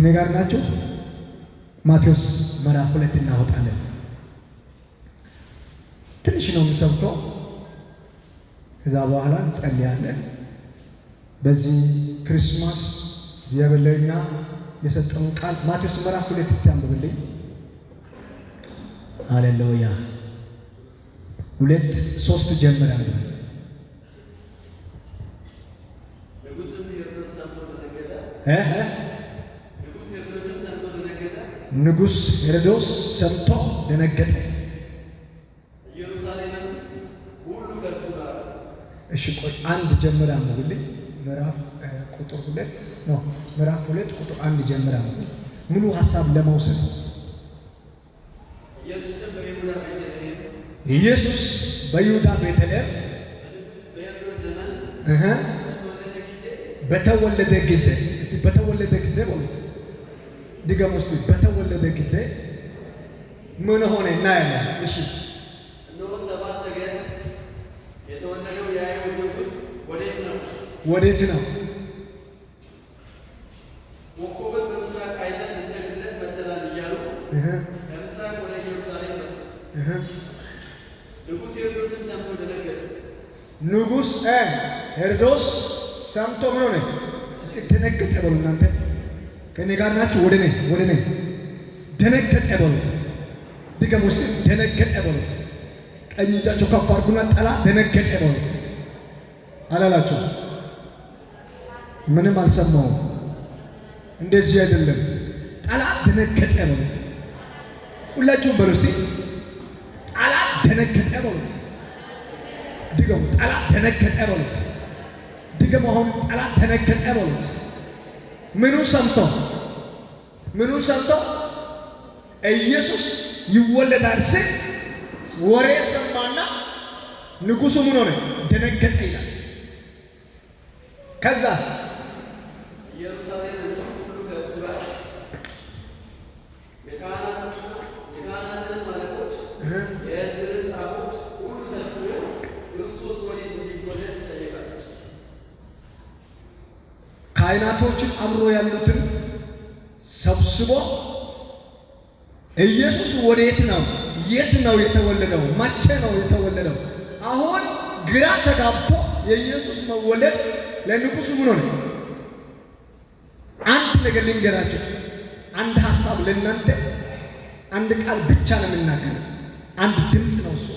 ከኔ ጋር ናቸው። ማቴዎስ ምዕራፍ 2 እናወጣለን። ትንሽ ነው የምሰብከው። ከዛ በኋላ እንጸልያለን። በዚህ Christmas እግዚአብሔር ለእኛ የሰጠውን ቃል ማቴዎስ ምዕራፍ 2 እስቲ አንብብልኝ። ሃሌሉያ። 2 3 ጀምራለሁ። ንጉሥ ሄሮድስ ሰምቶ ደነገጠ። እሺ ቆይ አንድ ጀምር አንብብልኝ። ምዕራፍ ቁጥር 2 ነው። ምዕራፍ 2 ቁጥር 1 ጀምር አንብብልኝ ሙሉ ሐሳብ ለመውሰድ። ኢየሱስ በይሁዳ ቤተልሔም በተወለደ ጊዜ፣ እስቲ በተወለደ ጊዜ በሉት፣ ድገሙ እስቲ። በተወለደ ጊዜ ምን ሆነ እናያለን። እሺ እነሆ ሰብአ ሰገል የተወለደው የአይሁድ ንጉሥ ወዴት ነው? ወዴት ነው? ኮከብን በምስራቅ አይተን ልንሰግድለት መጥተናል እያሉ ከምስራቅ ወደ ኢየሩሳሌም መጡ። ንጉሥ ሄሮድስም ሰምቶ ደነገጠ። ንጉሥ ሄሮድስ ሰምቶ ምን ሆነ? እስቲ ደነገጠ በሉ እናንተ ከኔ ጋር ናችሁ? ወደ እኔ ወደ እኔ ደነገጠ በሉት። ድገሙ እስቲ ደነገጠ በሉት። ቀኝ እጃችሁ ከፍ አድርጉና ጠላት ደነገጠ በሉት። አላላችሁ? ምንም አልሰማሁም። እንደዚህ አይደለም። ጠላት ደነገጠ በሉት። ሁላችሁም በሉ እስቲ ጠላት ደነገጠ በሉት። ድገሙ። ጠላት ደነገጠ በሉት። ድገሙ። አሁን ጠላት ደነገጠ በሉት። ምኑን ሰምቶ? ምኑን ሰምቶ? ኢየሱስ ይወለዳል ሲል ወሬ ሰማና ንጉሱ ምን ሆነ? ደነገጠ ይላል። ከዛስ ኢየሩሳሌም ሁሉ ከእርሱ ጋር የካህናትንም አለቆች የሕዝብንም ጻፎች ሁሉ ሰብስቦ ክርስቶስ ወዴት እንዲወለድ ጠየቃቸው። ካህናቶችን አብሮ ያሉትን ሰብስቦ ኢየሱስ ወዴት ነው? የት ነው የተወለደው? መቼ ነው የተወለደው? አሁን ግራ ተጋብቶ የኢየሱስ መወለድ ለንጉሱ ምን ሆነ? አንድ ነገር ልንገራችሁ፣ አንድ ሐሳብ ለእናንተ፣ አንድ ቃል ብቻ ነው የምናገረው። አንድ ድምጽ ነው እሱ።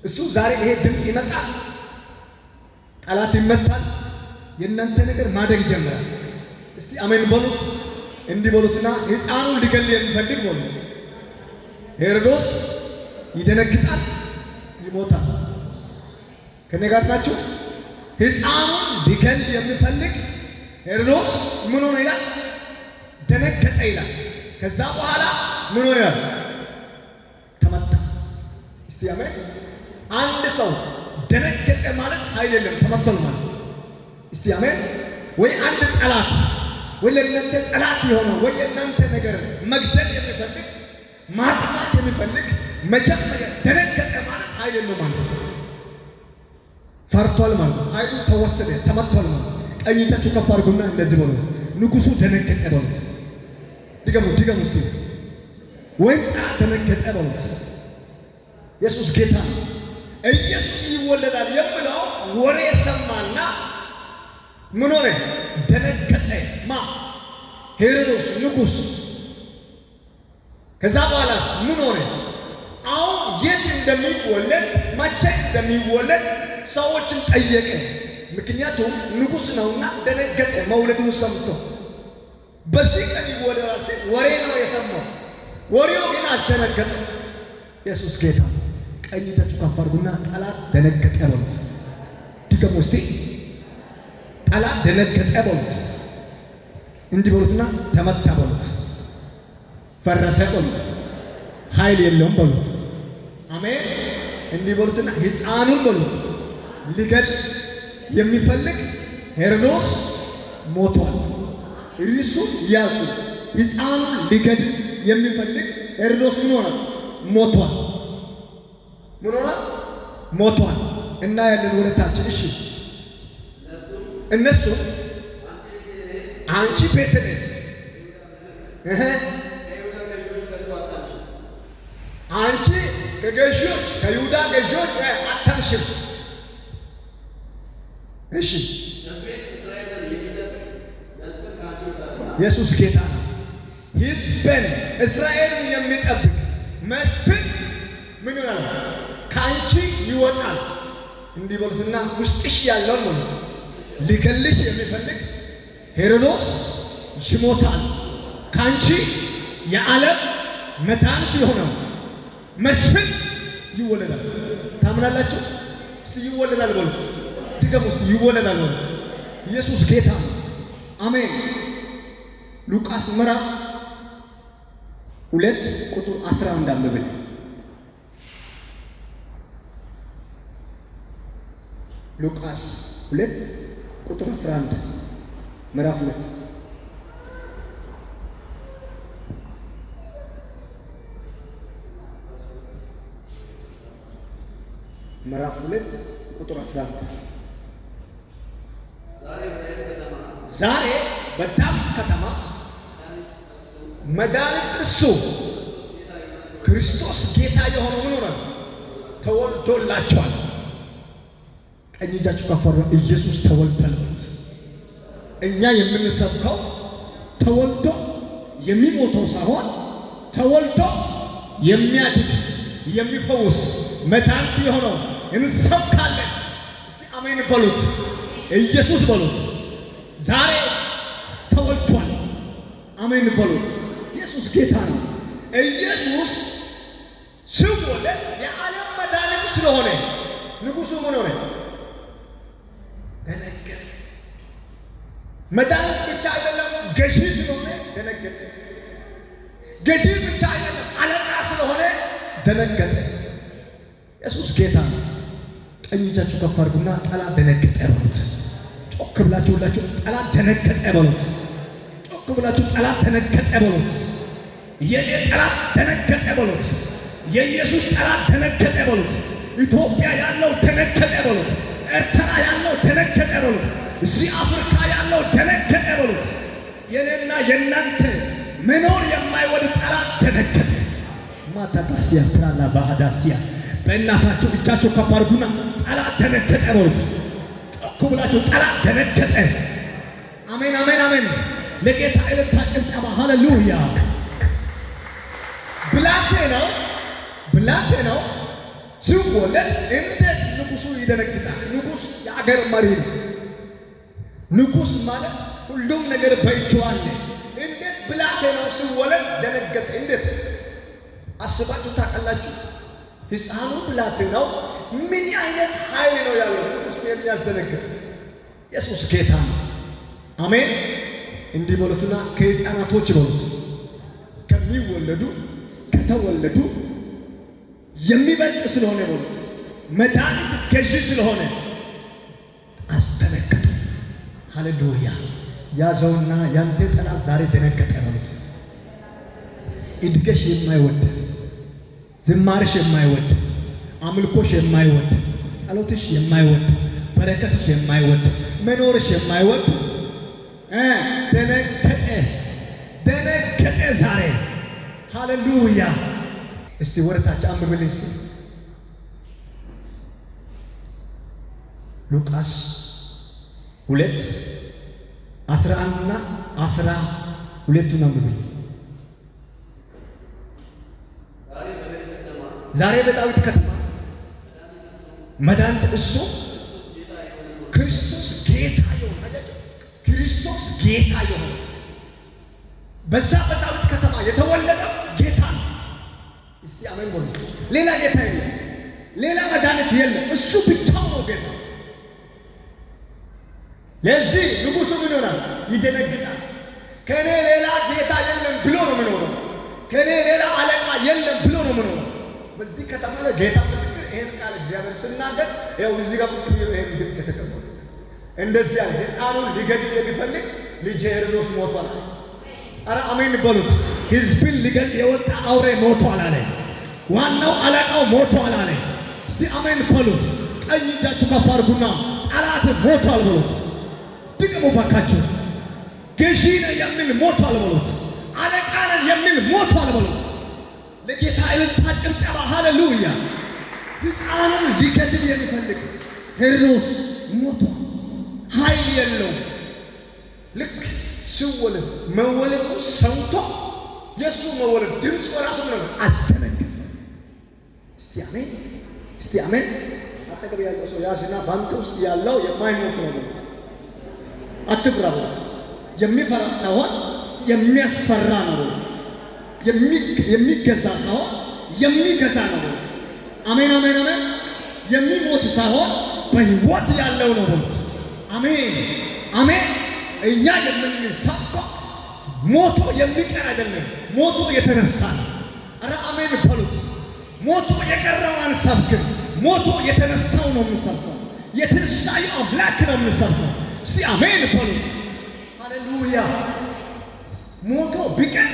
እሱ ዛሬ ይሄ ድምጽ ይመጣል፣ ጠላት ይመታል፣ የእናንተ ነገር ማደግ ይጀምራል። እስቲ አሜን በሉት። እንዲህ በሉትና ሕፃኑን ሊገል የሚፈልግ በሉት። ሄሮድስ ይደነግጣል፣ ይሞታል። ከኔ ጋር ናችሁ? ሕፃኑን ሊገል የሚፈልግ ሄሮድስ ምን ሆነ ይላል? ደነገጠ ይላል። ከዛ በኋላ ምን ሆነ ይላል? ተመታ። እስቲ አሜን። አንድ ሰው ደነገጠ ማለት አይደለም ተመቷል ማለት። እስቲ አሜን። ወይ አንድ ጠላት ወይ ለእናንተ ጠላት የሆነ ወይ የእናንተ ነገር መግደል የሚፈልግ ማጥፋት የሚፈልግ መጀመሪያ ደነገጠ ማለት ኃይል የለውም ማለት ነው። ፈርቷል ማለት ነው። ኃይሉ ተወሰደ፣ ተመቷል ማለት ነው። ቀኝ እጃችሁ ከፍ አድርጉና እንደዚህ በሉ፣ ንጉሱ ደነገጠ በሉት። ድገሙ፣ ድገሙ እስቲ። ወይም ጠላት ደነገጠ በሉት። ኢየሱስ ጌታ ነው። ኢየሱስ ይወለዳል የሚለው ወሬ ሰማና ምን ሆነ? ደነገጠ። ማ? ሄሮድስ ንጉስ። ከዛ በኋላስ ምን ሆነ? አሁን የት እንደሚወለድ መቼ እንደሚወለድ ሰዎችን ጠየቀ። ምክንያቱም ንጉስ ነውና ደነገጠ መውለዱን ሰምቶ። በዚህ ቀን ይወለዳል ሲል ወሬ ነው የሰማው። ወሬው ግን አስደነገጠ። ኢየሱስ ጌታ። ቀኝ እጃችሁ ከፍ አድርጉና ጠላት ደነገጠ በሉት። ድገሙ እስቲ። ጠላት ደነገጠ በሉት። እንዲህ በሉትና ተመታ በሉት። ፈረሰ በሉት። ኃይል የለውም በሉት። አሜን። እንዲህ በሉትና ሕፃኑን በሉት ሊገል የሚፈልግ ሄሮድስ ሞቷል። እርሱን ያዙ። ሕፃኑን ሊገድል የሚፈልግ ሄሮድስ ምን ሆነ? ሞቷል። ምን ሆነ? ሞቷል። እና ያለን ወደታች። እሺ እነሱ አንቺ ቤተልሔም እህ ከይሁዳ ገዢዎች ከቶ አታንሽም። አንቺ ከገዢዎች ከይሁዳ ገዢዎች አታንሽም። እሺ ሕዝቤን እስራኤልን የሚጠብቅ መስፍን ከአንቺ ይወጣልና ኢየሱስ ጌታ ነው። ሕዝብን እስራኤልን የሚጠብቅ መስፍን ምን ይሆናል? ከአንቺ ይወጣል። እንዲህ በሉትና ውስጥሽ ያለውን ነው ሊገልሽ የሚፈልግ ሄሮዶስ ይሞታል። ከአንቺ የዓለም መድኃኒት የሆነው መስፍን ይወለዳል። ታምናላችሁ? እስቲ ይወለዳል በሉት። ድገሙ እስቲ ይወለዳል በሉት። ኢየሱስ ጌታ ነው። አሜን። ሉቃስ ምዕራፍ 2 ቁጥር 11 አንብብል። ሉቃስ 2 ቁጥር 11 ምዕራፍ 2። ምዕራፍ 2 ቁጥር 11። ዛሬ በዳዊት ከተማ ዛሬ በዳዊት ከተማ መድኃኒት እርሱ መድኃኒት እርሱ ክርስቶስ ጌታ የሆነው ምን ሆነ? ተወልዶላችኋል። ቀኝ እጃችሁ ከፍ አድርጉ። ኢየሱስ ተወልዷል በሉት። እኛ የምንሰብከው ተወልዶ የሚሞተው ሳይሆን ተወልዶ የሚያድግ የሚፈውስ መድኃኒት የሆነው እንሰብካለን። እስቲ አሜን በሉት። ኢየሱስ በሉት። ዛሬ ተወልዷል። አሜን በሉት። ኢየሱስ ጌታ ነው። ኢየሱስ ሲወለድ የዓለም መድኃኒት ስለሆነ ንጉሡ ምን ሆነ? ደነገጠ። መድኃኒት ብቻ አይደለም፣ ገዢ ስለሆነ ደነገጠ። ገዢ ብቻ አይደለም፣ አለቃ ስለሆነ ደነገጠ። ኢየሱስ ጌታ ነው። ቀኝ እጃችሁ ከፍ አድርጉና ጠላት ደነገጠ በሉት። ጮክ ብላችሁ ሁላችሁ ጠላት ደነገጠ በሉት። ጮክ ብላችሁ ጠላት ደነገጠ በሉት። የኔ ጠላት ደነገጠ በሉት። የኢየሱስ ጠላት ደነገጠ በሉት። ኢትዮጵያ ያለው ደነገጠ በሉት። ኤርትራ ያለው ደነገጠ በሉት። እዚህ አፍሪካ ያለው ደነገጠ በሉት። የኔና የእናንተ መኖር የማይወድ ጠላት ደነገጠ። ማታካሲያ ፕራላ ባህዳሲያ በእናታችሁ እጃችሁ ከፍ አድርጉና ጠላት ደነገጠ በሉት። ጮክ ብላችሁ ጠላት ደነገጠ። አሜን አሜን አሜን። ለጌታ እልልታ ጭብጨባ፣ ሃሌሉያ። ብላቴናው ብላቴናው ሲወለድ እንዴት ንጉሱ ይደነግጣል? ንጉስ የአገር መሪ ነው። ንጉስ ማለት ሁሉም ነገር በእጁ አለ። እንዴት ብላቴናው ሲወለድ ደነገጠ? እንዴት አስባችሁ ታውቃላችሁ? ሕፃኑ ብላቴናው ምን አይነት ኃይል ነው ያለው ንጉሱ የሚያስደነግጥ? ኢየሱስ ጌታ ነው። አሜን። እንዲህ በሉትና ከሕፃናቶች በሉት ከሚወለዱ ከተወለዱ የሚበልጥ ስለሆነ በሉት መድኃኒት ገዢ ስለሆነ አስደነገጠ። ሃሌሉያ። ያዘውና ያንተ ጠላት ዛሬ ደነገጠ በሉት። እድገሽ የማይወድ፣ ዝማርሽ የማይወድ፣ አምልኮሽ የማይወድ፣ ጸሎትሽ የማይወድ፣ በረከትሽ የማይወድ፣ መኖርሽ የማይወድ ደነገጠ፣ ደነገጠ ዛሬ። ሃሌሉያ። እስቲ ወደታች አንብብልኝ እስቲ ሉቃስ 2 11 እና 12 አንብብልኝ። ዛሬ በዳዊት ከተማ መድኃኒት እሱ ክርስቶስ ጌታ የሆነ፣ አያችሁ፣ ክርስቶስ ጌታ የሆነ በዛ በዳዊት ከተማ የተወለደው ጌታ ነው። እስቲ አሜን በሉ። ሌላ ጌታ የለም፣ ሌላ መድኃኒት የለም። እሱ ብቻው ነው ጌታ። ለዚህ ንጉሱ ምን ይሆናል? ይደነግጣል። ከኔ ሌላ ጌታ የለም ብሎ ነው የሚኖረው። ከኔ ሌላ አለቃ የለም ብሎ ነው የሚኖረው። በዚህ ከተማ ላይ ጌታ ምስክር፣ ይሄን ቃል እግዚአብሔር ስናገር ያው እዚህ ጋር ቁጭ ብዬ ይሄን ድምጽ የተቀበሉት እንደዚህ አለ። ሕፃኑን ሊገድል የሚፈልግ ልጅ ሄሮድስ ሞቷል። አረ አሜን በሉት። ህዝብን ሊገድል የወጣ አውሬ ሞቷል አለ። ዋናው አለቃው ሞቷል አለ። እስቲ አሜን በሉት። ቀኝ እጃችሁ ከፍ አድርጉና ጠላት ሞቷል በሉት። ድገሙ ባካችሁ። ገዢ ነኝ የሚል ሞቷል በሉት። አለቃ ነን የሚል ሞቷል በሉት። ለጌታ እልልታ ጭብጨባ፣ ሃሌሉያ። ሕፃኑን ሊገድል የሚፈልግ ሄሮድስ ሞቷል። ኃይል የለውም። ልክ ሲወለድ መወለዱ ሰምቶ የእሱ መወለድ ድምፁ ራሱ ነው አስደነገጠ። እስቲ አሜን፣ እስቲ አሜን። አጠገብ ያለው ሰው ያዝና በአንተ ውስጥ ያለው የማይሞት ነው በሉት። አትፍራ በሉት። የሚፈራ ሳይሆን የሚያስፈራ ነው በሉት። የሚገዛ ሳይሆን የሚገዛ ነው በሉት። አሜን፣ አሜን፣ አሜን። የሚሞት ሳይሆን በሕይወት ያለው ነው በሉት። አሜን፣ አሜን። እኛ የምንሰብከው ሞቶ የሚቀር አይደለም፣ ሞቶ የተነሳ ነው። ኧረ አሜን በሉት። ሞቶ የቀረው አንሰብክም፣ ሞቶ የተነሳው ነው የምንሰብከው። የትንሣኤው አምላክ ነው የምንሰብከው። እስቲ አሜን በሉት። ሃሌሉያ። ሞቶ ቢቀር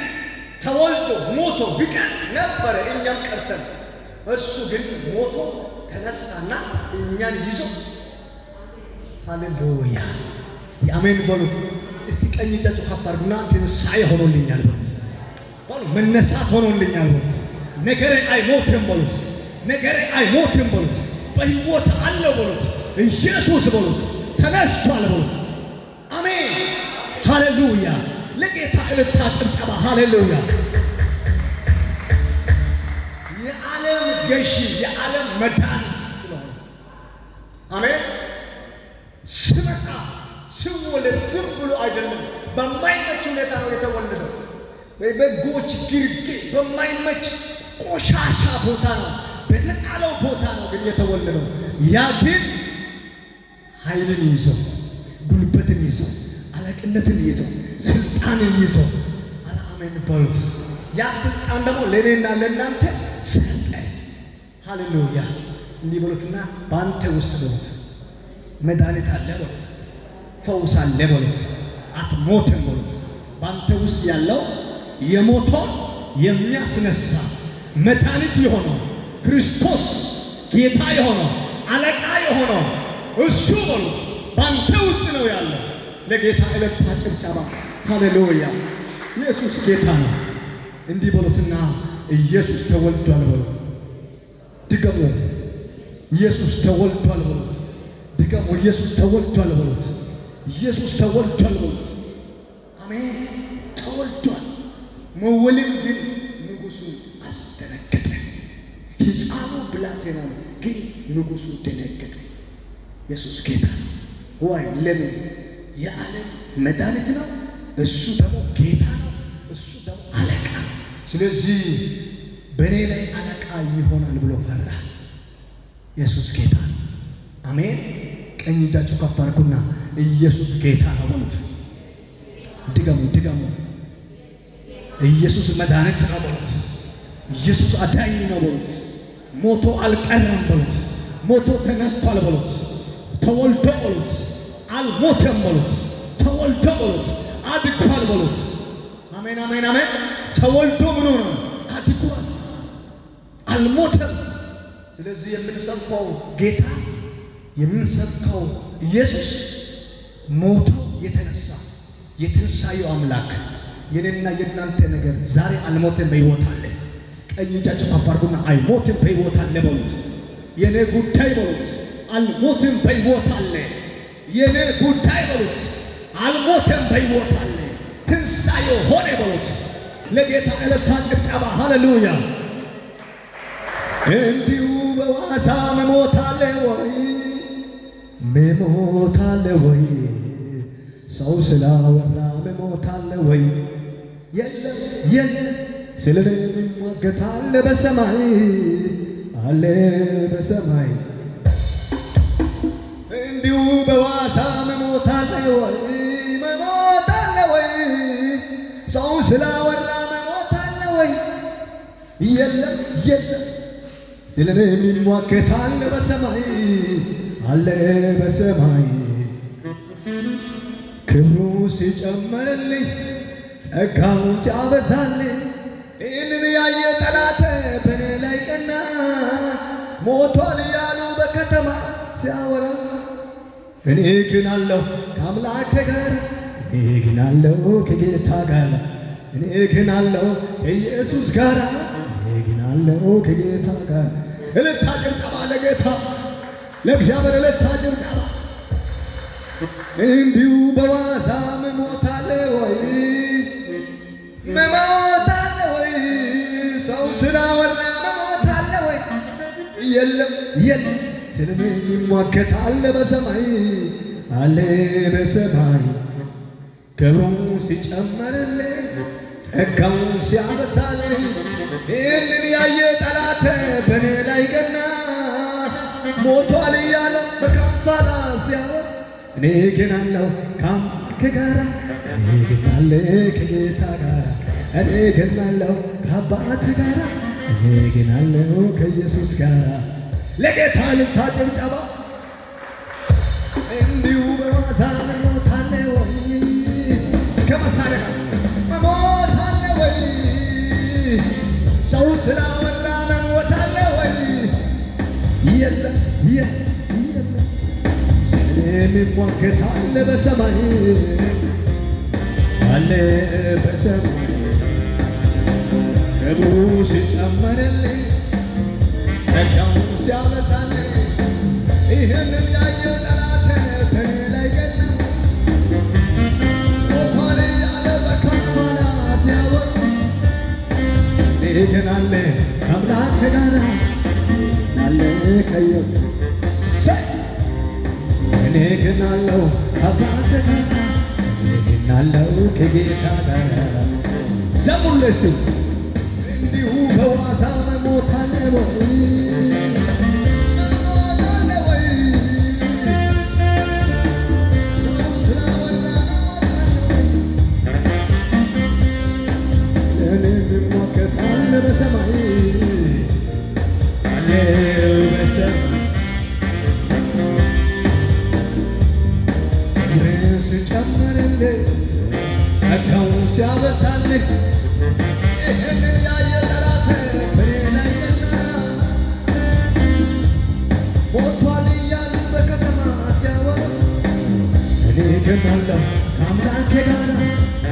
ተወልዶ ሞቶ ቢቀር ነበረ፣ እኛም ቀርተን፣ እሱ ግን ሞቶ ተነሳና እኛን ይዞ፣ ሃሌሉያ። እስቲ አሜን በሉት። እስቲ ቀኝ እጃችሁ ከፍ አድርጉና ትንሣኤ ሆኖልኛል በሉት። በሉ፣ መነሳት ሆኖልኛል በሉት። ነገሬ አይሞትም በሉት። ነገሬ አይሞትም በሉት። በሕይወት አለው በሉት። ኢየሱስ በሉት። ተነስቷል በሉት። አሜን፣ ሃሌሉያ። ለጌታ እልልታ ጭብጨባ፣ ሃሌሉያ። የዓለም ገዢ፣ የዓለም መድኃኒት ስለሆነ፣ አሜን። ስመጣ ሲወለድ ዝም ብሎ አይደለም፣ በማይመች ሁኔታ ነው የተወለደው። በበጎች ግርጌ በማይመች ቆሻሻ ቦታ ነው፣ በተጣለው ቦታ ነው ግን የተወለደው። ያ ግን ኃይልን ይዞ፣ ጉልበትን ይዞ፣ አለቅነትን ይዞ፣ ስልጣንን ይዞ፣ ኧረ አሜን በሉት። ያ ስልጣን ደግሞ ለእኔና ለእናንተ ሰጠ። ሃሌሉያ። እንዲህ በሉትና በአንተ ውስጥ በሉት መድኃኒት አለ በሉት፣ ፈውስ አለ በሉት፣ አትሞትም በሉት። በአንተ ውስጥ ያለው የሞተውን የሚያስነሳ መድኃኒት የሆነው ክርስቶስ፣ ጌታ የሆነው፣ አለቃ የሆነው እሱ በሉት በአንተ ውስጥ ነው ያለው። ለጌታ እልልታ ጭብጨባ፣ ሃሌሉያ። ኢየሱስ ጌታ ነው። እንዲህ በሉትና ኢየሱስ ተወልዷል በሉት። ድገሙ። ኢየሱስ ተወልዷል በሉት። ድገሙ። ኢየሱስ ተወልዷል በሉት። ኢየሱስ ተወልዷል በሉት። አሜን። ተወልዷል። መወለዱ ግን ንጉሡ አስደነገጠ። ሕፃኑ ብላቴና ነው፣ ግን ንጉሡ ደነገጠ። ኢየሱስ ጌታ ነው። Why? ለምን? የዓለም መድኃኒት ነው። እሱ ደግሞ ጌታ ነው። እሱ ደግሞ አለቃ ነው። ስለዚህ በእኔ ላይ አለቃ ይሆናል ብሎ ፈራ። ኢየሱስ ጌታ ነው። አሜን። ቀኝ እጃችሁ ከፍ አድርጉና ኢየሱስ ጌታ ነው በሉት። ድገሙ፣ ድገሙ። ኢየሱስ መድኃኒት ነው በሉት። ኢየሱስ አዳኝ ነው በሉት። ሞቶ አልቀረም በሉት። ሞቶ ተነስቷል በሉት። ተወልዶ በሉት። አልሞተም በሉት። ተወልዶ በሉት። አድጓል በሉት። አሜን፣ አሜን፣ አሜን። ተወልዶ ምን ሆነ? አድጓል፣ አልሞተም። ስለዚህ የምንሰብከው ጌታ፣ የምንሰብከው ኢየሱስ ሞቶ የተነሳ የትንሣኤው አምላክ፣ የኔና የእናንተ ነገር ዛሬ አልሞትም፣ በሕይወት አለ። ቀኝ እጃችሁ ከፍ አድርጉና አይሞትም፣ በሕይወት አለ በሉት። የኔ ጉዳይ በሉት፣ አልሞትም፣ በሕይወት አለ። የኔ ጉዳይ በሉት፣ አልሞትም፣ በሕይወት አለ። ትንሣኤው ሆነ በሉት። ለጌታ እልልታ ጭብጨባ፣ ሃሌሉያ። እንዲሁ በዋዛ መሞት አለ ወይ? መሞት አለ ወይ? ሰው ስላወራ መሞት አለ ወይ? የለም፣ የለም። ስለ እኔ የሚሟገት አለ በሰማይ፣ አለ በሰማይ። እንዲሁ በዋዛ መሞት አለ ወይ? መሞት አለ ወይ? ሰው ስላወራ መሞት አለ ወይ? የለም፣ የለም። ስለ እኔ የሚሟገት አለ በሰማይ፣ አለ በሰማይ። ክብሩ ሲጨምርልኝ፣ ጸጋው ሲያበዛልኝ፣ ይህንን ያየ ጠላት በእኔ ላይ ቀና። ሞቷል እያሉ በከተማ ሲያወራ፣ እኔ ግን አለሁ ከአምላኬ ጋር፣ እኔ ግን አለሁ ከጌታ ጋር። እኔ ግን አለው ከኢየሱስ ጋር፣ እኔ ግን አለው ከጌታ ጋር። እልልታ ጭብጨባ ለጌታ ለእግዚአብሔር፣ እልልታ ጭብጨባ። እንዲሁ በዋዛ መሞት አለ ወይ? መሞት አለ ወይ? ሰው ስላወራ መሞት አለ ወይ? የለም የለም፣ ስለኔ የሚሟገት አለ በሰማይ፣ አለ በሰማይ። ክብሩ ሲጨመርልኝ፣ ጸጋውን ሲያበሳልኝ፣ ይህንን ያየ ጠላት በእኔ ላይ ገና ሞቷል እያለ በካምፓላ ሲያወራ፣ እኔ ግን አለው ከአምላክ ጋራ፣ እኔ ግን አለ ከጌታ ጋራ፣ እኔ ግን አለው ከአባት ጋራ፣ እኔ ግን አለው ከኢየሱስ ጋራ። ለጌታ እልልታ ጭብጨባ። እንዲሁ በዋዛ መሞት አለ ወይ? ከመሳሪያ ጋር መሞት አለ ወይ? ሰው ስላወራ መሞት አለ ወይ? የለም የለም የለም፣ ስለኔ የሚሟገት አለ በሰማይ፣ አለ በሰማይ። ክብሩ ሲጨመርልኝ፣ ጸጋው ሲያበዛልኝ፣ ይህንን ያየው ጠላት በእኔ ላይ ገና ሞቷል እያለ በካምፓላ ሲያወሩ፣ እኔ ግን አለ ከአምላክ ጋር፣ አለ ከኢየሱስ። እኔ ግን አለው ከአባት ጋር፣ እኔ ግን አለው ከጌታ ጋር። ዘሙሉ እስቲ። እንዲሁ በዋዛ መሞት አለ ወይ? መሞት አለ ወይ? ሰው ስላወራ መሞት አለ ወይ? ለእኔ የሚሟገት አለ በሰማይ፣ አለ በሰማይ። ክብርን ሲጨምርልኝ፣ ጸጋውን ሲያበዛልኝ፣ ይህንን ያየ ጠላት በእኔ ላይ ገና ሞቷል እያሉ በከተማ ሲያወሩ፣ እኔ ግን አለሁ ከአምላኬ ጋር፣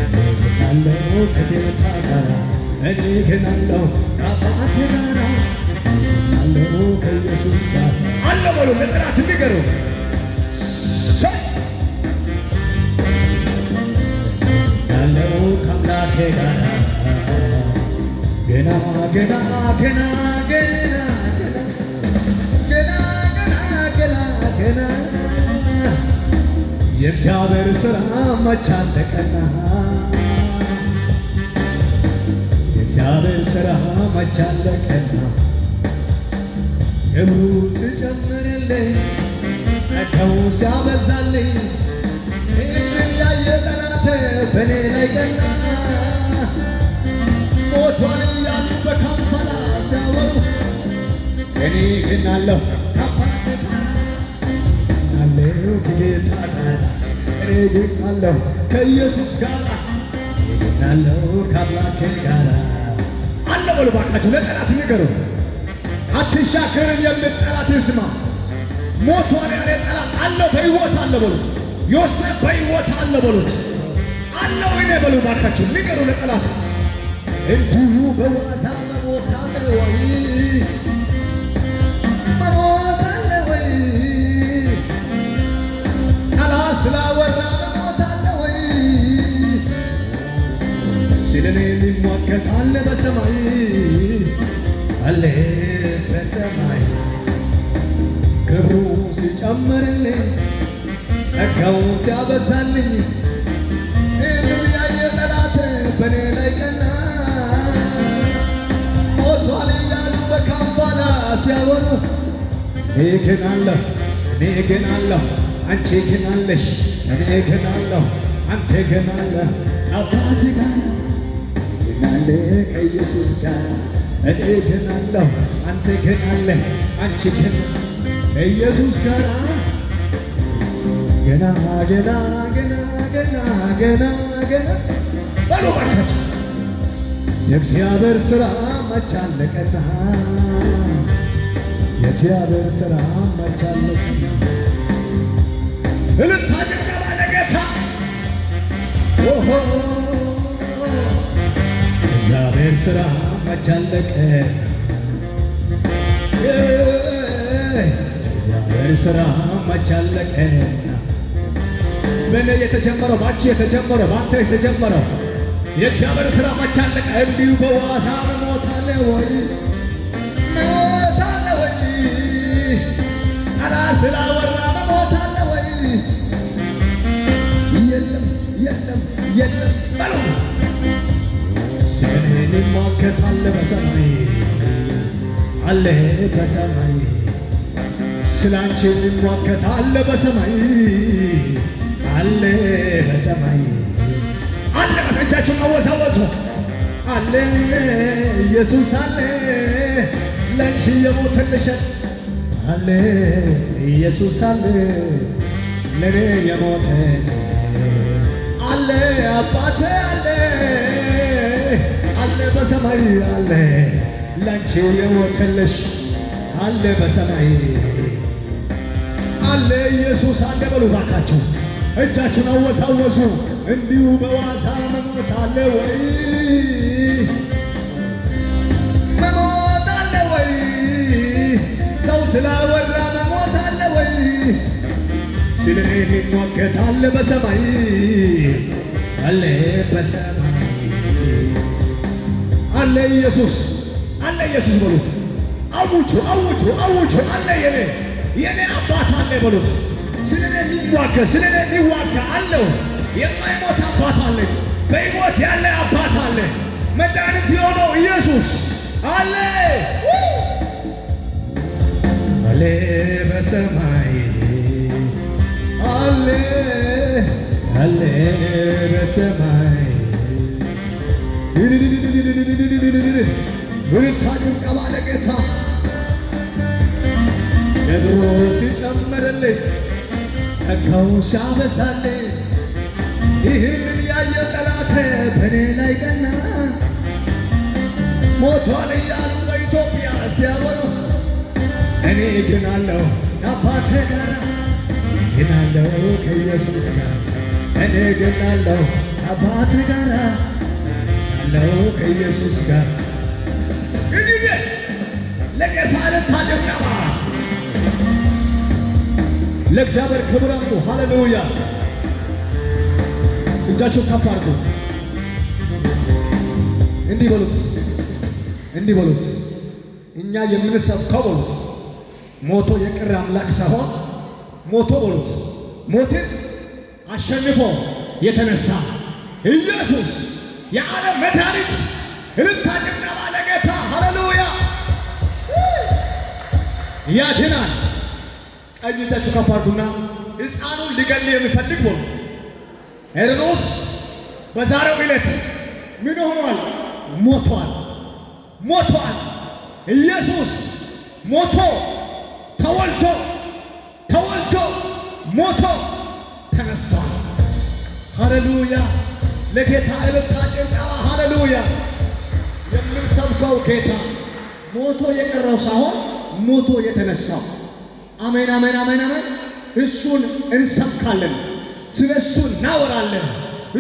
እኔ ግን አለሁ ከጌታ ጋር፣ እኔ ግን አለሁ ከአባቴ ጋር፣ እኔ ግን አለሁ ከኢየሱስ ጋር። አለ በሉ፣ ለጠላት ንገሩ። አለው ከአምላኬ ጋር። ገና ገና ገና ገና ገና ገና ገና ገና፣ የእግዚአብሔር ሥራ መች አለቀና? የእግዚአብሔር ሥራ መች አለቀና? ክብሩ ሲጨምርልኝ፣ ጸጋው ሲያበዛልኝ፣ ይህንን ያየ ጠላት በእኔ ላይ ቀና ሞቷል እያሉ በካምፓላ ሲያወሩ፣ እኔ ግን አለሁ ከአባቴ ጋር፣ አለሁ ከጌታ ጋር፣ እኔ ግን አለሁ ከኢየሱስ ጋር፣ እኔ ግን አለሁ ከአምላኬ ጋር። አለ በሉ ባካችሁ፣ ለጠላት ንገሩ። አትሻገርም የሚል ጠላት ይስማ። ሞቷል ያለ ጠላት አለው በሕይወት አለ በሉት። ዮሴፍ በሕይወት አለ በሉት። አለው እኔ በሉ፣ ባካችሁ ንገሩ ለጠላት። እንዲሁ በዋዛ መሞት አለ ወይ? መሞት አለ ወይ? ጠላት ስላወራ መሞት አለ ወይ? ስለኔ የሚሟገት አለ በሰማይ፣ አለ በሰማይ። ክብሩ ሲጨምርልኝ፣ ጸጋው ሲያበዛልኝ፣ ይህንን ያየ ጠላት በእኔ ላይ ቀና ሞቷል እያሉ በካምፓላ ሲያወሩ፣ እኔ ግን አለሁ፣ እኔ ግን አለሁ፣ አንቺ ግን አለሽ፣ እኔ ግን አለሁ፣ አንተ ግን አለህ ከአባቴ ጋር፣ ግን አለ ከኢየሱስ ጋር። እኔ ግን አለሁ፣ አንተ ግን አለህ፣ አንቺ ግን ከኢየሱስ ጋር። ገና ገና ገና ገና ገና ገና በሉ ባካችሁ። የእግዚአብሔር ሥራ መች አለቀና? የእግዚአብሔር ሥራ መች አለቀና? እልልታ ጭብጨባ ለጌታ። ኦሆ። ስራ መች አለቀ? የእግዚአብሔር ስራ መች አለቀና? በእኔ የተጀመረው፣ ባንቺ የተጀመረው፣ ባንተ የተጀመረው የእግዚአብሔር ስራ መች አለቀ? እንዲሁ በዋዛ መሞት አለ ወይ? መሞት አለ ወይ? ጠላት ስላወራ መሞት አለ ወይ? የለም፣ የለም፣ የለም በሉ። ስለኔ የሚሟገት አለ በሰማይ፣ አለ በሰማይ። ስላንቺ የሚሟገት አለ በሰማይ፣ አለ በሰማይ፣ አለ። እጃችሁን አወዛወዙ። አለ ኢየሱስ፣ አለ ለአንቺ የሞተልሽ አለ ኢየሱስ፣ አለ ለኔ የሞተ አለ፣ አባቴ አለ፣ አለ በሰማይ፣ አለ ላንቺ የሞተልሽ አለ በሰማይ፣ አለ ኢየሱስ አለ በሉ ባካችሁ። እጃችሁን አወዛወዙ። እንዲሁ በዋዛ መሞት አለ ወይ? መሞት አለ ወይ? ሰው ስላወራ መሞት አለ ወይ? ስለኔ የሚሟገት አለ በሰማይ፣ አለ በሰማይ፣ አለ ኢየሱስ፣ አለ ኢየሱስ በሉት። አውጁ፣ አውጁ፣ አውጁ። አለ የኔ አባት አለ በሉት። ስለኔ የሚሟገት፣ ስለኔ የሚዋጋ አለው። የማይሞት አባት አለ። በሕይወት ያለ አባት አለ። መድኃኒት የሆነው ኢየሱስ አለ፣ አለ በሰማይ፣ አለ፣ አለ በሰማይ። እልልታ ጭብጨባ ለጌታ። ክብሩ ሲጨምርልኝ፣ ጸጋው ሲያበዛልኝ፣ ይህንን ያየ ጠላቴ በእኔ ላይ ቀና። ሞቷል እያሉ በኢትዮጵያ ሲያወሩ እኔ ግን አለሁ ከአባቴ ጋር፣ ግን አለሁ ከኢየሱስ ጋር። እኔ ግን አለሁ ከአባቴ ጋር፣ አለሁ ከኢየሱስ ጋር። እንግዲህ ለጌታ እልልታ ጭብጨባ፣ ለእግዚአብሔር ክብር አምጡ። ሃሌሉያ! እጃችሁን ከፍ አድርጉ። እንዲህ በሉት፣ እንዲህ በሉት። እኛ የምንሰብከው በሉት ሞቶ የቀረ አምላክ ሳይሆን ሞቶ በሉት ሞትን አሸንፎ የተነሳ ኢየሱስ የዓለም መድኃኒት። እልልታ ጭብጨባ ለጌታ። ሃሌሉያ! ያድናል። ቀኝ እጃችሁ ከፍ አድርጉና ሕፃኑን ሊገል የሚፈልግ በሉ ሄሮድስ በዛሬው ዕለት ምን ሆኗል? ሞቷል፣ ሞቷል። ኢየሱስ ሞቶ ተወልዶ፣ ተወልዶ ሞቶ ተነስቷል። ሃሌሉያ! ለጌታ እልልታ ጭብጨባ። ሃሌሉያ! የምንሰብከው ጌታ ሞቶ የቀረው ሳይሆን ሞቶ የተነሳው። አሜን፣ አሜን፣ አሜን፣ አሜን። እሱን እንሰብካለን፣ ስለ እሱ እናወራለን።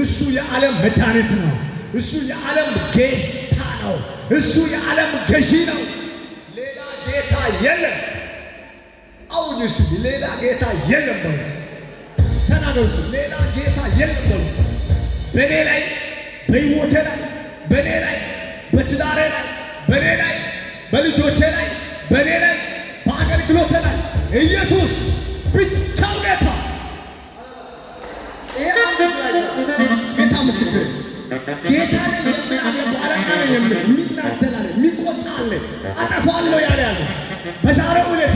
እሱ የዓለም መድኃኒት ነው። እሱ የዓለም ጌታ ነው። እሱ የዓለም ገዢ ነው። ሌላ ጌታ የለም። አውጁ እስቲ፣ ሌላ ጌታ የለም በሉት። ተናገሩ፣ ሌላ ጌታ የለም በሉት። በእኔ ላይ፣ በሕይወቴ ላይ፣ በእኔ ላይ፣ በትዳሬ ላይ፣ በእኔ ላይ፣ በልጆቼ ላይ፣ በእኔ ላይ፣ በአገልግሎቴ ላይ ኢየሱስ ብቻው ጌታ። ይሄ አንድ ጌታ ምስክር፣ ጌታ ነኝ የሚል አለ፣ አለቃ ነኝ የሚል የሚናደድ አለ፣ የሚቆጣ አለ፣ አጠፋለሁ ያለ ያለ በዛሬው ዕለት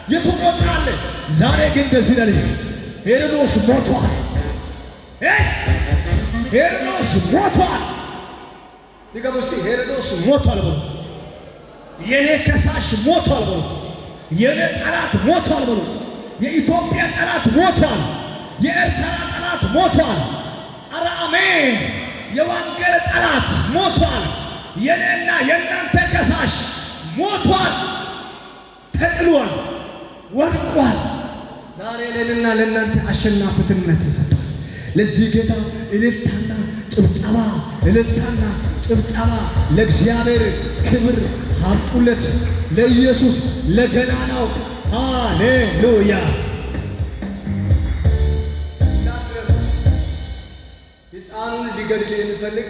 የተቆጣ አለ። ዛሬ ግን እንደዚህ ይላል፣ ሄሮድስ ሞቷል። ሄሮድስ ሞቷል። ድገሙ እስቲ፣ ሄሮድስ ሞቷል በሉት። የኔ ከሳሽ ሞቷል በሉት። የኔ ጠላት ሞቷል በሉት። የኢትዮጵያ ጠላት ሞቷል። የኤርትራ ጠላት ሞቷል። ኧረ አሜን። የወንጌል ጠላት ሞቷል። የኔና የእናንተ ከሳሽ ሞቷል፣ ተጥሏል፣ ወድቋል። ዛሬ ለእኔና ለእናንተ አሸናፊነት ተሰጥቷል። ለዚህ ጌታ እልልታና ጭብጨባ፣ እልልታና ጭብጨባ ለእግዚአብሔር ክብር አምጡለት፣ ለኢየሱስ ለገናናው። ሃሌሉያ። ሕፃኑን ሊገድል የሚፈልግ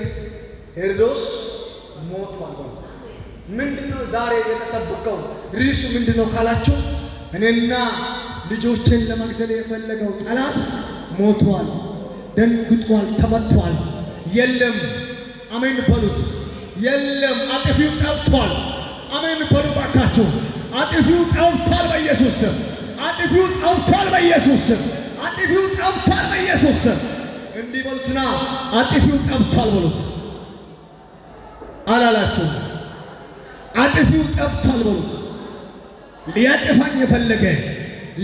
ሄሮድስ ሞቷል። ምንድነው ዛሬ የተሰበከው ርዕሱ ምንድነው ካላችሁ፣ እኔና ልጆችን ለመግደል የፈለገው ጠላት ሞቷል፣ ደንግጧል፣ ተመቷል። የለም፣ አሜን በሉት። የለም፣ አጥፊው ጠፍቷል። አሜን በሉ ባካችሁ። አጥፊው ጠፍቷል በኢየሱስ ስም። አጥፊው ጠፍቷል በኢየሱስ ስም። አጥፊው ጠፍቷል በኢየሱስ ስም። እንዲህ በሉትና አጥፊው ጠፍቷል በሉት። አላላችሁም? አጥፊው ጠፍቷል በሉት። ሊያጠፋኝ የፈለገ፣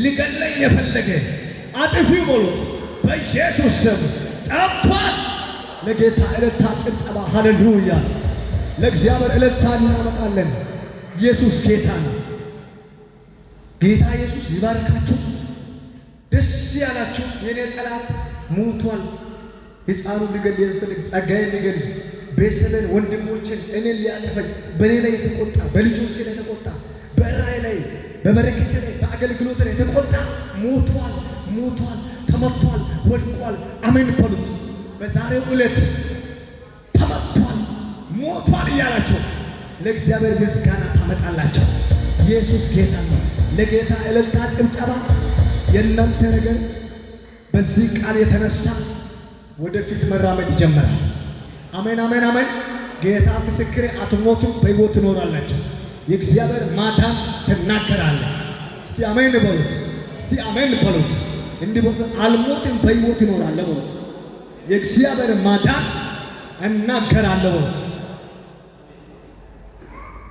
ሊገለኝ የፈለገ አጥፊው በሉት በኢየሱስ ስም ጠፍቷል። ለጌታ እልልታ ጭብጨባ፣ ሃሌሉያ! ለእግዚአብሔር እልልታ እናመጣለን። ኢየሱስ ጌታ ነው። ጌታ ኢየሱስ ይባርካችሁ። ደስ ያላችሁ፣ የኔ ጠላት ሞቷል። ሕፃኑን ሊገል የሚፈልግ፣ ጸጋዬን ሊገል፣ ቤተሰብን፣ ወንድሞችን፣ እኔን ሊያጠፈኝ በእኔ ላይ የተቆጣ፣ በልጆቼ ላይ የተቆጣ፣ በራእይ ላይ፣ በበረከት ላይ፣ በአገልግሎት ላይ የተቆጣ ሞቷል፣ ሞቷል፣ ተመቷል፣ ወድቋል። አሜን በሉት። በዛሬው ዕለት ተመቷል፣ ሞቷል እያላችሁ ለእግዚአብሔር ምስጋና ታመጣላችሁ። ኢየሱስ ጌታ ነው። ለጌታ እልልታ ጭብጨባ። የእናንተ ነገር በዚህ ቃል የተነሳ ወደፊት መራመድ ይጀምራል። አሜን፣ አሜን፣ አሜን። ጌታ ምስክሬ፣ አትሞቱም፣ በሕይወት ትኖራላችሁ። የእግዚአብሔር ማዳን ትናገራለህ። እስቲ አሜን በሉት። እስቲ አሜን በሉት። እንዲህ በሉት፣ አልሞትም በሕይወት እኖራለሁ በሉት። የእግዚአብሔር ማዳን እናገራለሁ በሉት።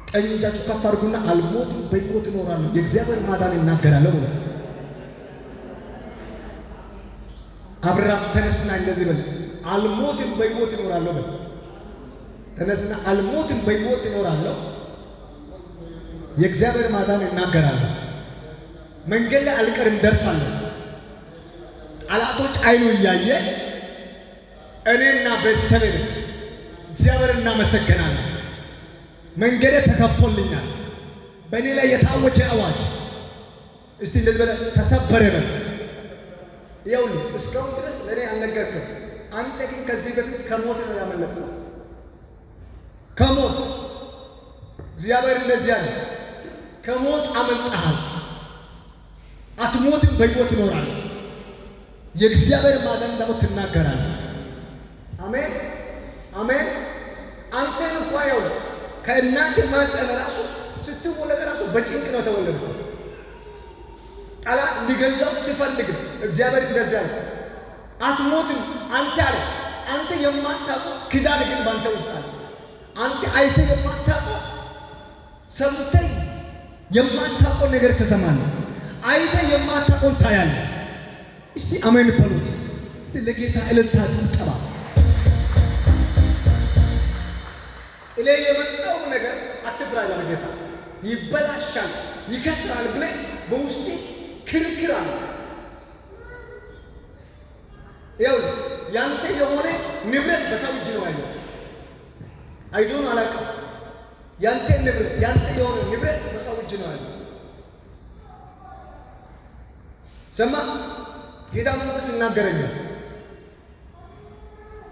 ቀኝ እጃችሁ ከፍ አድርጉና አልሞትም በሕይወት እኖራለሁ፣ የእግዚአብሔር ማዳን እናገራለሁ በሉት። አብርሃም ተነስና እንደዚህ በል፣ አልሞትም በሕይወት እኖራለሁ በል። ተነስና አልሞትም በሕይወት እኖራለሁ፣ የእግዚአብሔር ማዳን እናገራለሁ። መንገድ ላይ አልቀርም፣ ደርሳለሁ። ጠላቶች አይኑ እያየ እኔና ቤተሰቤ እግዚአብሔር እናመሰግናለን። መንገዴ ተከፍቶልኛል። በእኔ ላይ የታወጀ አዋጅ እስቲ እንደዚህ በለ፣ ተሰበረ በል። ይኸውልህ እስካሁን ድረስ ለእኔ አልነገርክም። አንተ ግን ከዚህ በፊት ከሞት ነው ያመለጥከው። ከሞት እግዚአብሔር እንደዚህ አለ፣ ከሞት አመልጠሃል፣ አትሞትም፣ በሕይወት ትኖራለህ። የእግዚአብሔር ማዳን ደግሞ ትናገራለህ። አሜን፣ አሜን። አንተን እንኳ ይኸውልህ ከእናትህ ማህፀን ራሱ ስትወለድ ራሱ በጭንቅ ነው የተወለድከው። ጠላት ሊገለው ሲፈልግ እግዚአብሔር እንደዚህ አለ፣ አትሞትም አንተ አለ። አንተ የማታውቀው ኪዳን ግን ባንተ ውስጥ አለ። አንተ አይተህ የማታውቀው፣ ሰምተህ የማታውቀው ነገር ትሰማለህ። አይተህ የማታውቀውን ታያለህ። እስቲ አሜን በሉት። እስቲ ለጌታ እልልታ ጭብጨባ። ጥሌ የመጣው ነገር አትፍራ ይላል ጌታ። ይበላሻል፣ ይከስራል ብለህ በውስጤ ክርክር አለ። ይኸውልህ ያንተ የሆነ ንብረት በሰው እጅ ነው ያለው። I don't አላውቅም። ያንተ ንብረት፣ ያንተ የሆነ ንብረት በሰው እጅ ነው ያለው። ሰማ፣ ጌታ መንፈስ ይናገረኛል።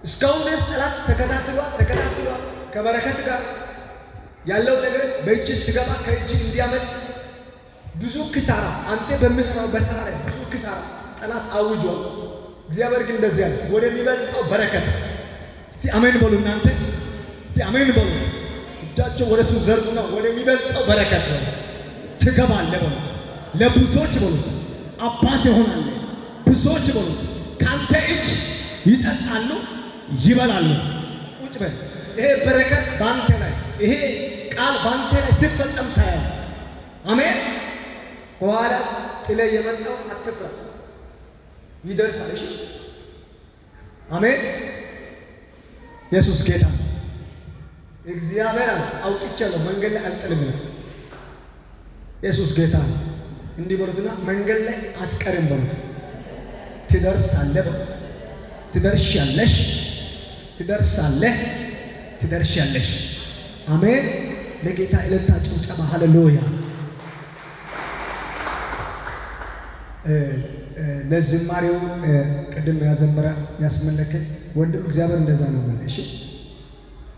እስካሁን ድረስ ጠላት ተከታትሏል፣ ተከታትሏል። ከበረከት ጋር ያለው ነገር በእጅ ስገባ ከእጅ እንዲያመልጥ ብዙ ክሳራ፣ አንተ በምሰራው በስራ ላይ ብዙ ክሳራ ጠላት አውጇል። እግዚአብሔር ግን እንደዚህ ያለ ወደሚበልጠው በረከት፣ እስቲ አሜን በሉ እናንተ፣ እስቲ አሜን በሉ። እጃቸው ወደ እሱ ዘርጉና ወደሚበልጠው በረከት ነው ትገባለህ በሉት። ለብዙዎች በሉት አባት ይሆናል። ብዙዎች በሉት ካንተ እጅ ይጠጣሉ፣ ይበላሉ። ቁጭ በል። ይሄ በረከት ባንተ ላይ፣ ይሄ ቃል ባንተ ላይ ሲፈጸም ታያለህ። አሜን። ከኋላ ጥለህ የመጣው አትፍራ፣ ይደርሳል። እሺ፣ አሜን። ኢየሱስ ጌታ ነው። እግዚአብሔር አለ አውጥቻለሁ፣ መንገድ ላይ አልጥልም ነው። ኢየሱስ ጌታ ነው። እንዲህ በሉትና መንገድ ላይ አትቀርም በሉት። ትደርሳለህ በሉት። ትደርሻለሽ፣ ትደርሳለህ፣ ትደርሻለሽ። አሜን። ለጌታ እልልታ ጭብጨባ፣ ሃሌሉያ። ለዝማሬው ቅድም ያዘመረ ያስመለከኝ ወንድም እግዚአብሔር እንደዛ ነው ማለት። እሺ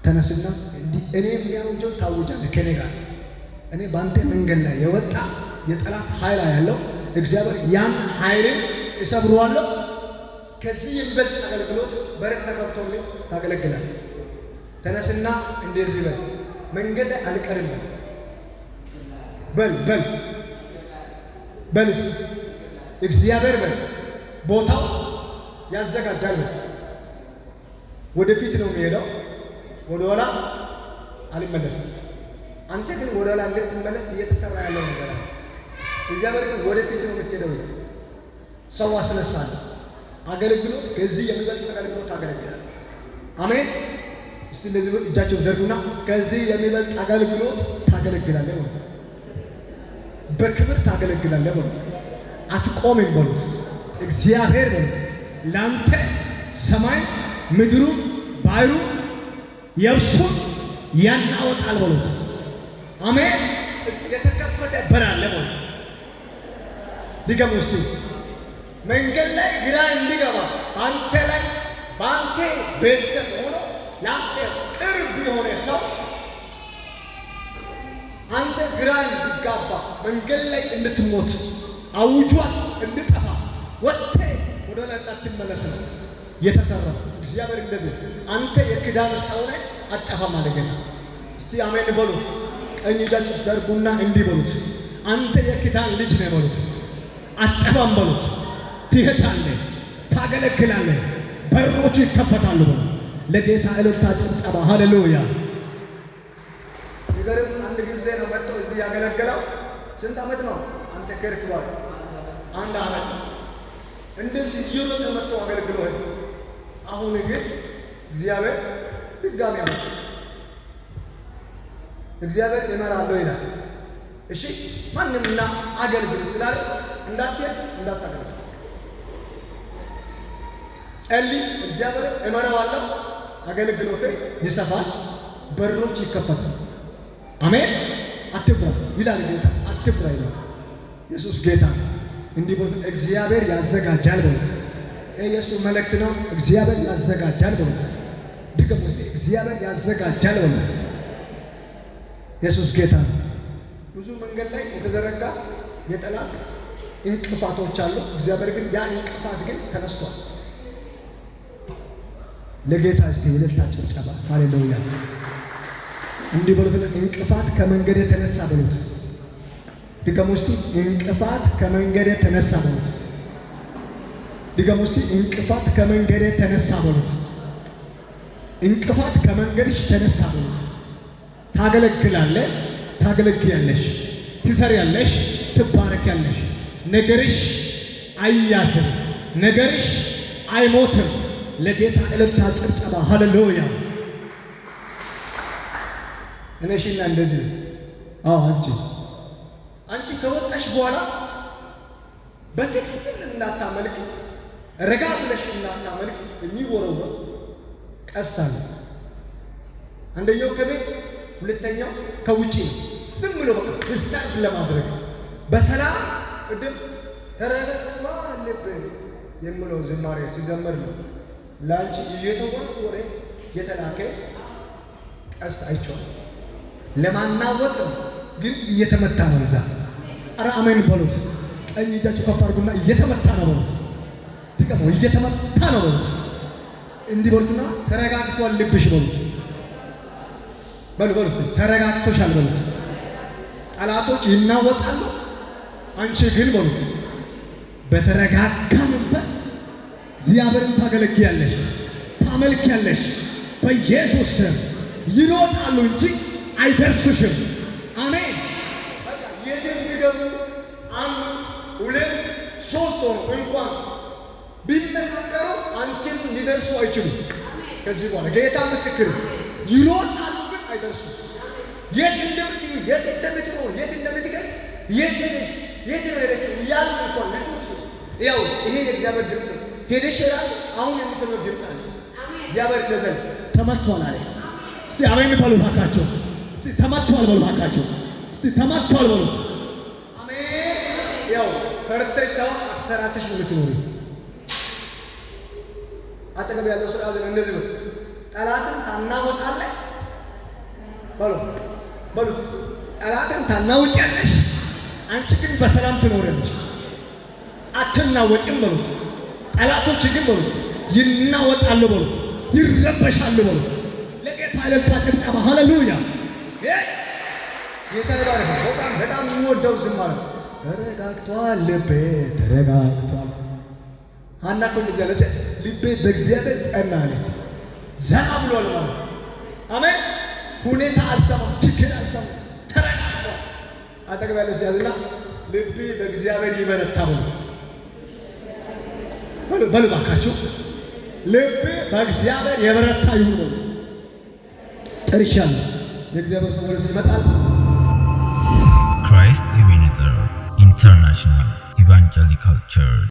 ተነስና እኔ የሚያውጀው ታውጃለህ ከኔ ጋር። እኔ በአንተ መንገድ ላይ የወጣ የጠላት ኃይል ያለው እግዚአብሔር ያን ኃይልን እሰብረዋለሁ። ከዚህ የሚበልጥ አገልግሎት በር ተከፍቶልኝ ታገለግላለህ። ተነስና እንደዚህ በል፣ መንገድ ላይ አልቀርም በል በል በል እስኪ እግዚአብሔር በል ቦታው ያዘጋጃል። ወደፊት ነው የሚሄደው፣ ወደኋላ አልመለስም። አንተ ግን ወደኋላ እንድትመለስ እየተሰራ ያለው ነገር አለ። እግዚአብሔር ግን ወደፊት ነው የምትሄደው። ሰው አስነሳለሁ። አገልግሎት ከዚህ የሚበልጥ አገልግሎት ታገለግላለህ። አሜን። እስቲ እንደዚህ እጃቸውን ዘርጉና ከዚህ የሚበልጥ አገልግሎት ታገለግላለህ በሉት። በክብር ታገለግላለህ በሉት። አትቆምም በሉት። እግዚአብሔር በሉት። ላንተ ሰማይ ምድሩ ባሕሩ የብሱን ያናወጣል በሉት። አሜን። እስቲ የተከፈተ በር አለ በሉት። ድገሙ እስቲ። መንገድ ላይ ግራ እንዲገባ አንተ ላይ በአንተ ቤተሰብ ሆኖ ለአንተ ቅርብ የሆነ ሰው አንተ ግራ እንዲጋባ መንገድ ላይ እንድትሞት አውጇል እንድጠፋ ወጥተህ ወደ ላይ እንዳትመለስ ነው የተሰራው። እግዚአብሔር እንደዚህ አንተ የኪዳን ሰው ነህ፣ አጠፋም አለ ጌታ። እስቲ አሜን በሉት። ቀኝ እጃችሁ ዘርጉና እንዲህ በሉት፣ አንተ የኪዳን ልጅ ነህ በሉት። አጠፋም በሉት። ትሄዳለህ፣ ታገለግላለህ፣ በሮች ይከፈታሉ በሉት። ለጌታ እልልታ ጭብጨባ፣ ሃሌሉያ። ይገርም። አንድ ጊዜ ነው መጥቶ እዚህ ያገለገለው። ስንት ዓመት ነው አንተ ከርክ በኋላ? አንድ ዓመት እንደዚህ እየሮጠ መጥቶ አገልግሎ ሄደ። አሁን ግን እግዚአብሔር ድጋሚ አመጣ። እግዚአብሔር እመራለሁ ይላል። እሺ ማንምና አገልግል ስላለ እንዳትሄድ እንዳታገልግል፣ ጸልይ። እግዚአብሔር እመራዋለሁ፣ አገልግሎቴ ይሰፋል፣ በሮች ይከፈታል። አሜን። አትፍራ ይላል ጌታ። አትፍራ ይላል ኢየሱስ ጌታ። እንዲህ ቦታ እግዚአብሔር ያዘጋጃል በሉት። የኢየሱስ መልእክት ነው። እግዚአብሔር ያዘጋጃል በሉት። ድገም ውስጥ እግዚአብሔር ያዘጋጃል በሉት። ኢየሱስ ጌታ ነው። ብዙ መንገድ ላይ የተዘረጋ የጠላት እንቅፋቶች አሉ። እግዚአብሔር ግን ያ እንቅፋት ግን ተነስቷል። ለጌታ እስቲ እልልታ ጭብጨባ፣ ሃሌሉያ። እንዲህ በሉት፣ እንቅፋት ከመንገድ የተነሳ በሉት። ድገም ውስጥ እንቅፋት ከመንገድ የተነሳ በሉት። ድገም ውስጥ እንቅፋት ከመንገድ የተነሳ በሉት። እንቅፋት ከመንገድሽ ተነሳ በሉት። ታገለግላለህ፣ ታገለግያለሽ፣ ትሰሪያለሽ፣ ትባረኪያለሽ። ነገርሽ አይያዝም፣ ነገርሽ አይሞትም። ለጌታ እልልታ ጭብጨባ፣ ሃሌሉያ። እነሽና እንደዚህ አዎ፣ አንቺ ከወጣሽ በኋላ በትክክል እንዳታመልክ፣ ረጋ ብለሽ እንዳታመልክ የሚወረወር ቀስት አለ። አንደኛው ከቤት ሁለተኛው ከውጪ ነው። ዝም ብሎ በቃ disturb ለማድረግ በሰላም ቅድም ተረጋግማ ልብ የምለው ዝማሬ ሲዘመር ነው ለአንቺ እየተወረወረ የተላከ ቀስት አይቼዋለሁ። ለማናወጥ ነው ግን እየተመታ ነው። እዛ ኧረ አሜን በሉት። ቀኝ እጃችሁ ከፍ አድርጉና እየተመታ ነው በሉት። ድገሙ፣ እየተመታ ነው በሉት። እንዲህ በሉትና ተረጋግቷል ልብሽ በሉት። በሉ በሉ፣ ተረጋግቶሻል በሉት። ጠላቶች ይናወጣሉ፣ አንቺ ግን በሉት በተረጋጋ መንፈስ እግዚአብሔርን ታገለግያለሽ፣ ታመልኪያለሽ። በኢየሱስ ስም ይሮጣሉ እንጂ አይደርሱሽም። አሜን። በቃ የትም ቢገቡ አንድ ሁለት ሶስት ሆኖ እንኳን ቢመካከሩ አንቺን ሊደርሱ አይችሉም። ከዚህ በኋላ ጌታ ምስክር፣ ይሮጣሉ ግን አይደርሱም። የት እንደምትገኝ የት እንደምትኖር የት እንደምትገኝ የት ሄደሽ የት ነው ሄደችው እያሉ እንኳን ልጆች ያው ይሄ የእግዚአብሔር ድምፅ ነው። ሄደሽ ራሱ አሁን የሚሰማው ድምፅ አለ። እግዚአብሔር እንደዘል ተመቷል አለ። እስቲ አሜን በሉ እባካችሁ። እስቲ ተመቷል በሉ እባካችሁ። እስቲ ተመቷል በሉት። አሜን። ያው ፈርተሽ ሳይሆን አሰራተሽ ነው የምትኖሪው። አጠገብ ያለው ሰው ያዘ እንደዚህ ነው። ጠላትን ታናወጣለህ በሉ በሉ። ጠላትን ታናውጫለሽ፣ አንቺ ግን በሰላም ትኖሪያለሽ። አትናወጭም በሉት። ጠላቶች ግን በሉት ይናወጣሉ በሉት፣ ይረበሻሉ በሉት። ለጌታ እልልታ ጭብጨባ፣ ሃሌሉያ! ጌታ ይባረክ። በጣም በጣም የምወደው ዝማሬ ተረጋግቷል፣ ልቤ ተረጋግቷል። ሐና እኮ እንደዚህ አለች፣ ልቤ በእግዚአብሔር ጸና አለች። ዘና ብሏል ማለት አሜን። ሁኔታ አልሰማም፣ ችግር አልሰማም፣ ተረጋግቷል። አጠገብ ያለው ያዝና ልቤ በእግዚአብሔር ይበረታ በሉ በሉ በሉ እባካችሁ፣ ልቤ በእግዚአብሔር የበረታ ይሁን በሉ። ጨርሻለሁ። የእግዚአብሔር ሰው ወደዚህ ይመጣል። Christ Ebenezer International Evangelical Church.